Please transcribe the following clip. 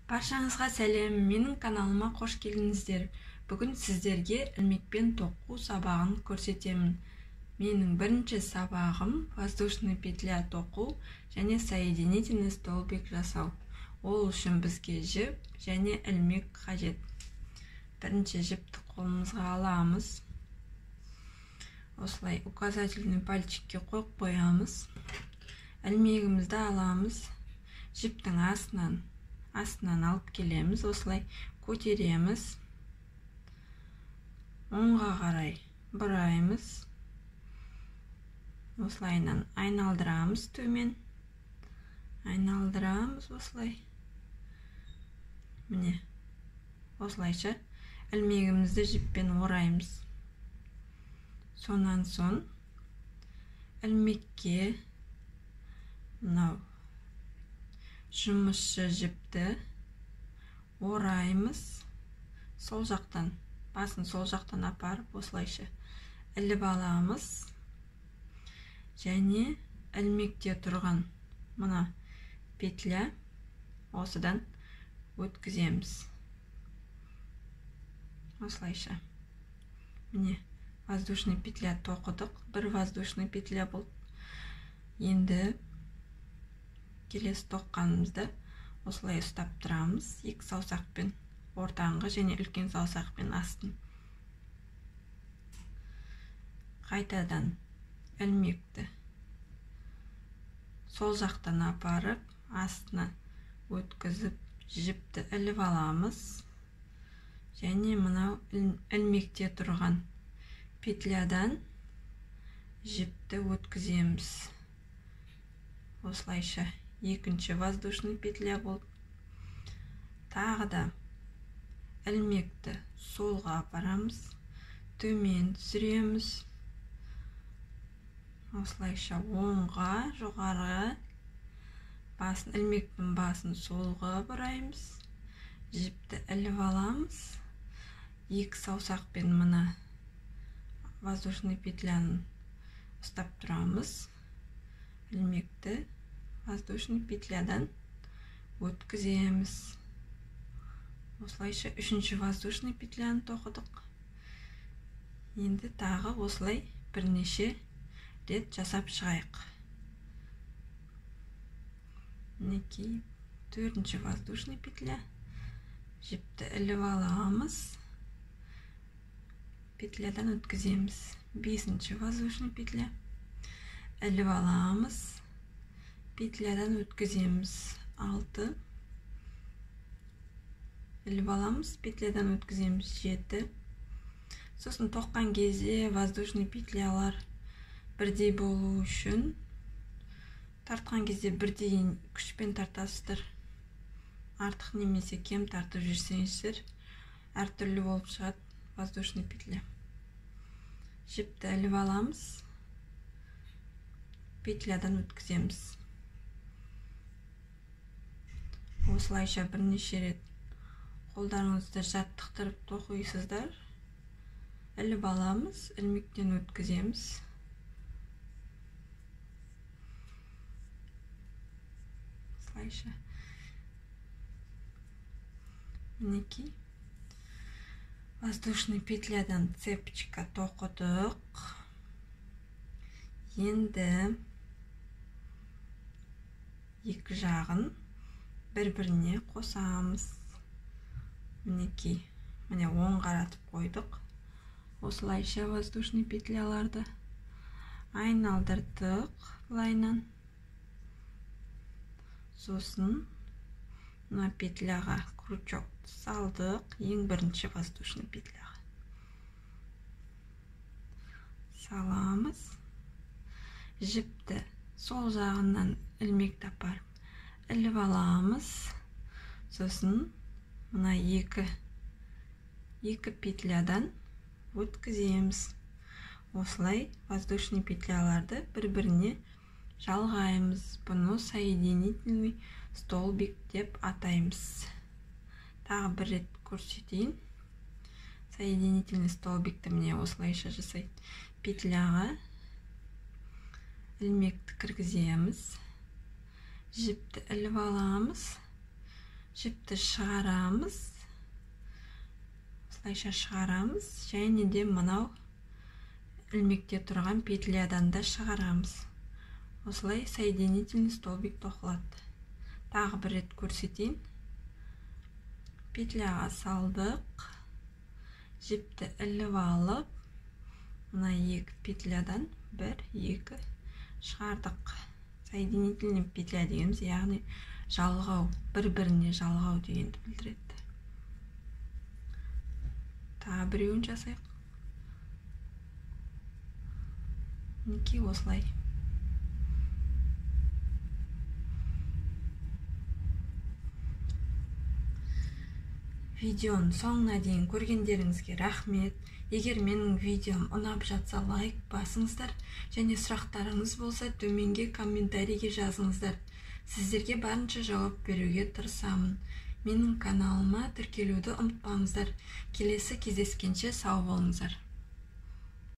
Баршаңызға сәлем, менің каналыма қош келдіңіздер. Бүгін сіздерге ілмекпен тоқу сабағын көрсетемін. Менің бірінші сабағым воздушный петля тоқу және соединительный столбик жасау. Ол үшін бізге жіп және ілмек қажет. Бірінші жіпті қолымызға аламыз. Осылай указательный пальчикке қойып қоямыз. Ілмегімізді аламыз. Жіптің астынан алып келеміз, осылай көтереміз, оңға қарай бұраймыз, осылайынан айналдырамыз, төмен айналдырамыз, осылай. Міне, осылайша ілмегімізді жіппен ораймыз. Сонан соң ілмекке мынау жұмысшы жіпті ораймыз, сол жақтан, басын сол жақтан апарып осылайша іліп аламыз. Және ілмекте тұрған мына петля осыдан өткіземіз. Осылайша. Міне, воздушный петля тоқыдық, бір воздушный петля болды. Енді келесі тоққанымызды осылай ұстап тұрамыз, екі саусақпен, ортаңғы және үлкен саусақпен астын. Қайтадан ілмекті сол жақтан апарып, астына өткізіп, жіпті іліп аламыз. Және мынау ілмекте тұрған петлядан жіпті өткіземіз. Осылайша екінші воздушный петля болды. Тағы да ілмекті солға апарамыз, төмен түсіреміз. Осылайша оңға, жоғары, басын, ілмектің басын солға бұраймыз, жіпті іліп аламыз. Екі саусақпен мына воздушный петляны ұстап тұрамыз. Ілмекті воздушный петлядан өткіземіз. Осылайша үшінші воздушный петляны тоқыдық. Енді тағы осылай бірнеше рет жасап шығайық. Мінекей, төртінші воздушный петля. Жіпті іліп аламыз, петлядан өткіземіз. Бесінші воздушный петля. Іліп аламыз, петлядан өткіземіз. 6 іліп аламыз, петлядан өткіземіз. 7. Сосын тоққан кезде воздушный петлялар бірдей болу үшін тартқан кезде бірдей күшпен тартасыздар. Артық немесе кем тартып жүрсеңіздер, әртүрлі болып шығады воздушный петля. Жіпті іліп аламыз, петлядан өткіземіз. Осылайша бірнеше рет қолдарыңызды жаттықтырып тоқисыздар. Іліп аламыз, ілмектен өткіземіз. Осылайша. Мінекей, воздушный петлядан цепочка тоқыдық. Енді екі жағын бір-біріне қосамыз. Мінекей, міне оң қаратып қойдық. Осылайша воздушный петляларды айналдырдық былайынан. Сосын мына петляға крючок салдық, ең бірінші воздушный петляға саламыз. Жіпті сол жағынан ілмекті апарып іліп аламыз. Сосын мына екі петлядан өткіземіз. Осылай воздушный петляларды бір-біріне жалғаймыз. Бұны соединительный столбик деп атаймыз. Тағы бір рет көрсетейін. Соединительный столбикті міне осылайша жасайды. Петляға ілмекті кіргіземіз, жіпті іліп аламыз. Жіпті шығарамыз. Осылайша шығарамыз. Және де мынау ілмекте тұрған петлядан да шығарамыз. Осылай соединительный столбик тоқылады. Тағы бір рет көрсетейін. Петляға салдық. Жіпті іліп алып, мына екі петлядан 1, 2 шығардық. Соединительный петля дегеніміз, яғни жалғау, бір-біріне жалғау дегенді білдіреді. Тағы біреуін жасайық. Мінекей осылай. Видеоның соңына дейін көргендеріңізге рахмет. Егер менің видеом ұнап жатса, лайк басыңыздар және сұрақтарыңыз болса, төменге комментарийге жазыңыздар. Сіздерге барынша жауап беруге тырысамын. Менің каналыма тіркелуді ұмытпаңыздар. Келесі кездескенше сау болыңыздар.